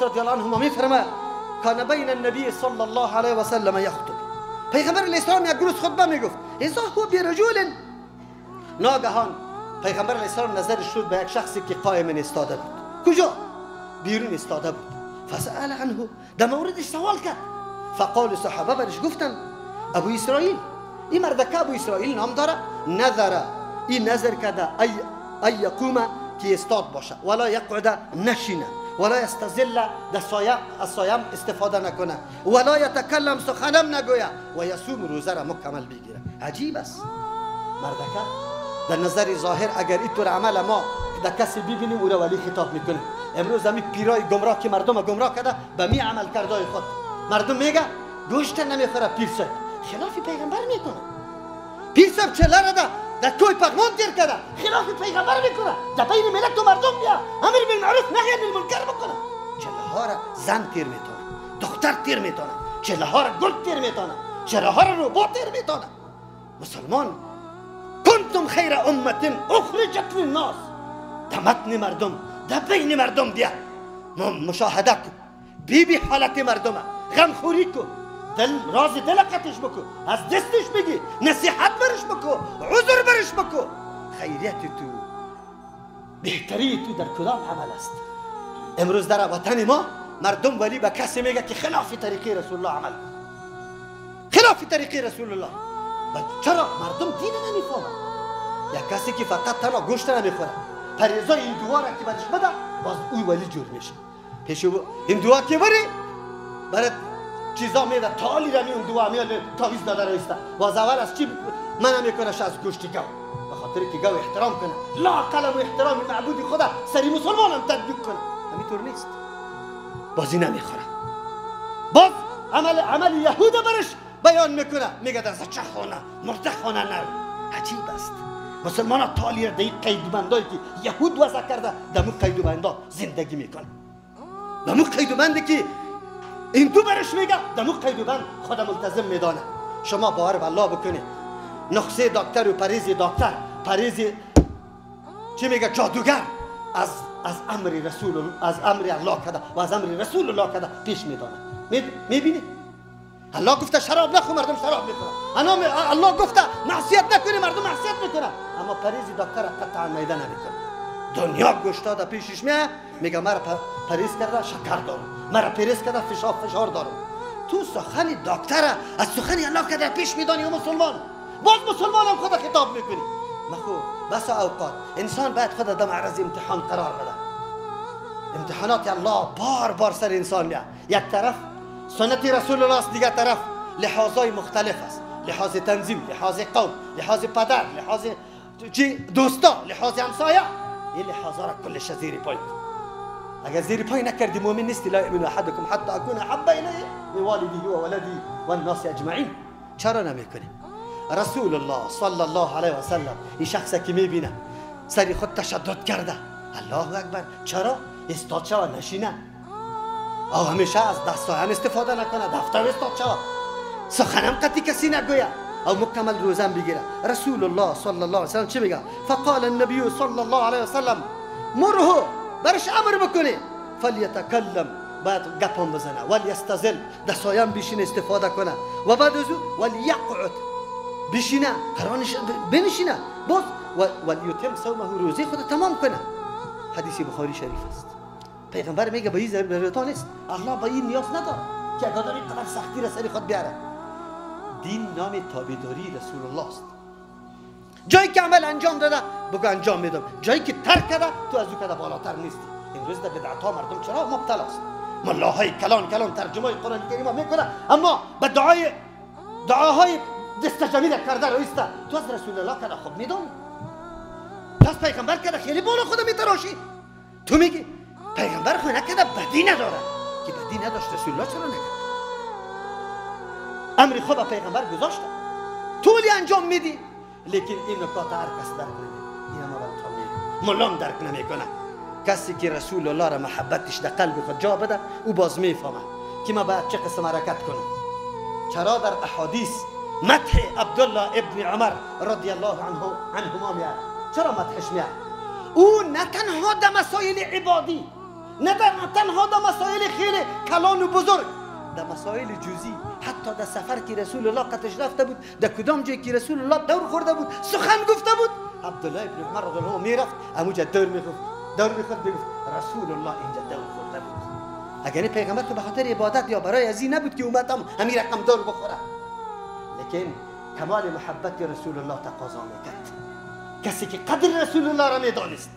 عباس رضی الله عنهما میفرماید کان بین النبی صلی الله علیه و سلم یخطب، پیغمبر علیه السلام یک روز خطبه میگفت، اذا هو برجل، ناگهان پیغمبر علیه السلام نظرش شد به یک شخصی که قائم ایستاده بود. کجا؟ بیرون ایستاده بود. فسأل عنه، در موردش سوال کرد. فقال صحابه برش گفتن ابو اسرائیل، این مردکه ابو اسرائیل نام داره، نظر، این نظر کرده ای یقوم که ایستاد باشه، ولا یقعد نشینه، ولا یستظل در سایه از سایه استفاده نکنه، ولا یتکلم سخنم نگویه، و یصوم روزه را مکمل بگیره. عجیب است مردکه در نظر ظاهر اگر اینطور عمل ما در کسی ببینیم او را ولی خطاب میکنه. امروز همی پیرای گمراه که مردم گمراه کرده به می عمل کردای خود، مردم میگه گوشت نمیخوره پیر صاحب، خلاف پیغمبر میکنه. پیر صاحب چله را در توی پغمان تیر کرده، خلاف پیغمبر میکنه، در بین ملت و مردم بیا امر بالمعروف نهی عن المنکر بکنه. چله ها را زن تیر میتونه، دختر تیر میتونه، چله ها را گل تیر میتونه، چله ها را روبا تیر میتونه. مسلمان کنتم خیر امت اخرجت للناس، در متن مردم، در بین مردم بیا مشاهده کن، بی بی حالت مردم، غمخوری کن، دل راز دل قطش بکن، از دستش بگی، نصیحت برش بکن، عذر برش بکن. خیریت تو، بهتری تو در کدام عمل است؟ امروز در وطن ما مردم ولی به کسی میگه که خلاف طریقه رسول الله عمل، خلاف طریقه رسول الله. چرا؟ مردم دین نمیفهمن. یک کسی که فقط تنها گوشت نمیخوره، پریزای این دعا را که برش بده، باز اوی ولی جور میشه. پیش این دعا که بری برات چیزا میده، تالی را می اون دعا میاد تاویز داده رایسته. باز اول از چی منع میکنه؟ از گوشت گاو، به خاطر که گاو احترام کنه، لا قلم و احترام معبود خدا سری مسلمانم تطبیق کنه. همینطور نیست، بازی نمیخوره. باز عمل یهود برش بیان میکنه، میگه در زچه خانه مرده خانه نرو. عجیب است. مسلمان ها تالی را در این قیدوبندایی که یهود وضع کرده در مو قیدوبندا زندگی میکنه، در مو قیدوبندی که این دو برش میگه، در مو قیدوبند خود ملتزم میدانه. شما باور به الله بکنید، نقصه دکتر و پریز دکتر، پریز چی میگه جادوگر، از امر رسول، از امر الله کده و از امر رسول الله کده پیش میدانه. میبینی الله گفته شراب نخور، مردم شراب میخورن. الله گفته معصیت نکنی، مردم معصیت میکنن. اما پریز دکتر قطعا میده نمیکنه. دنیا گوشتا در پیشش میه، میگه مرا پریز کرده شکر دارم، مرا پریز کرده فشار دارم. تو سخن دکتر از سخن الله که در پیش میدانی و مسلمان، باز مسلمانم خود خطاب میکنی. مخو بس اوقات انسان باید خود در معرض امتحان قرار بده. امتحانات الله بار بار سر انسان میاد. یک طرف سنت رسول الله است، دیگر طرف لحاظای مختلف است، لحاظ تنظیم، لحاظ قوم، لحاظ پدر، لحاظ چی دوستا، لحاظ همسایه. این لحاظا را کلش زیر پای کن. اگر زیر پای نکردی مؤمن نیستی. لا یؤمن احدکم حتی اکون احب الیه من والده و ولده والناس اجمعین. چرا نمیکنی؟ رسول الله صلی الله علیه و سلم این شخص که میبینه سری خود تشدد کرده، الله اکبر، چرا؟ استاد شوه نشینه، او همیشه از دستایم استفاده نکنه، دفتر استاد شوه، سخنم قطعی کسی نگویه، او مکمل روزم بگیره. رسول الله صلی الله علیه وسلم چی میگه؟ فقال النبی صلی الله علیه وسلم مره، برش امر بکنه، فلیتکلم، باید گپم بزنه، ولیستزل، دستایم بشینه استفاده کنه، و بعد از او ولیقعد، بشینه قرانش بنشینه، باز ولیتم صومه، روزه خود تمام کنه. حدیث بخاری شریف است. پیغمبر میگه به این ضرورت نیست، الله به این نیاز نداره که اگر آدم اینقدر سختی را سر خود بیاره. دین نام تابعداری رسول الله است. جایی که عمل انجام داده بگو انجام میدم، جایی که ترک کرده تو از او کده بالاتر نیستی. امروز در بدعت ها مردم چرا مبتلا است؟ ملاهای کلان کلان ترجمه قرآن کریم میکنه، اما به دعاهای دست جمعی کرده رویسته. تو از رسول الله کده خوب میدونی، تو از پیغمبر کده خیلی بالا خود میتراشی. تو میگی پیغمبر خو نکرده بدی نداره، که بدی نداشت رسول الله چرا نکرد؟ امر خود پیغمبر گذاشته، طولی انجام میدی. لیکن این نکات هر کس درک نمیکنه. این ما براتون میگم، ملام درک نمیکنه. کسی که رسول الله را محبتش در قلب خود جا بده، او باز میفهمه که ما باید چه قسم حرکت کنم. چرا در احادیث مدح عبدالله ابن عمر رضی الله عنهما میاد؟ چرا مدحش میاد؟ او نه تنها در مسائل عبادی، نه تنها در مسائل خیلی کلان و بزرگ، در مسائل جزئی، حتی در سفر که رسول الله قطش رفته بود، در کدام جایی که رسول الله دور خورده بود، سخن گفته بود، عبدالله ابن عمر رضی الله عنه میرفت اموجا دور میخورد، دور میخورد، میگفت رسول الله اینجا دور خورده بود. اگر پیغمبر که به خاطر عبادت یا برای از این نبود که اومد هم همین رقم دور بخوره، لیکن کمال محبت رسول الله تقاضا میکرد. کسی که قدر رسول الله را میدانست،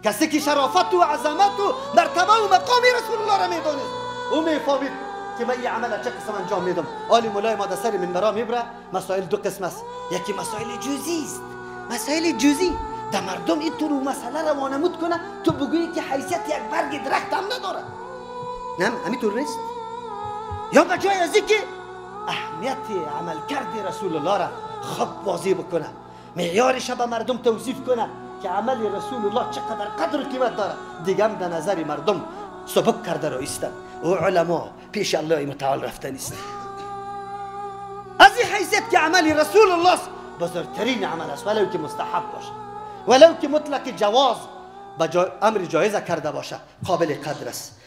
کسی که شرافت و عظمت و مرتبه و مقام رسول الله را میدانست، او میفهمید که من این عمل چه قسم انجام میدم. آلی مولای ما در سر منبرا میبره مسائل دو قسم است، یکی مسائل جزئی است، مسائل جزئی در مردم این طور مسئله را وانمود کنه تو بگویی که حیثیت یک برگ درخت هم نداره، نه همینطور نیست. یا به جای از اینکه اهمیت عملکرد رسول الله را خوب واضح بکنه، معیارش به مردم توصیف کنه که عمل رسول الله چقدر قدر و قیمت داره، دیگه هم در نظر مردم سبک کرده را ایستن. و علما پیش الله متعال رفته نیست. از این حیثیت که عمل رسول الله بزرگترین عمل است، ولو که مستحب باشه، ولو که مطلق جواز به امر جایزه کرده باشه، قابل قدر است.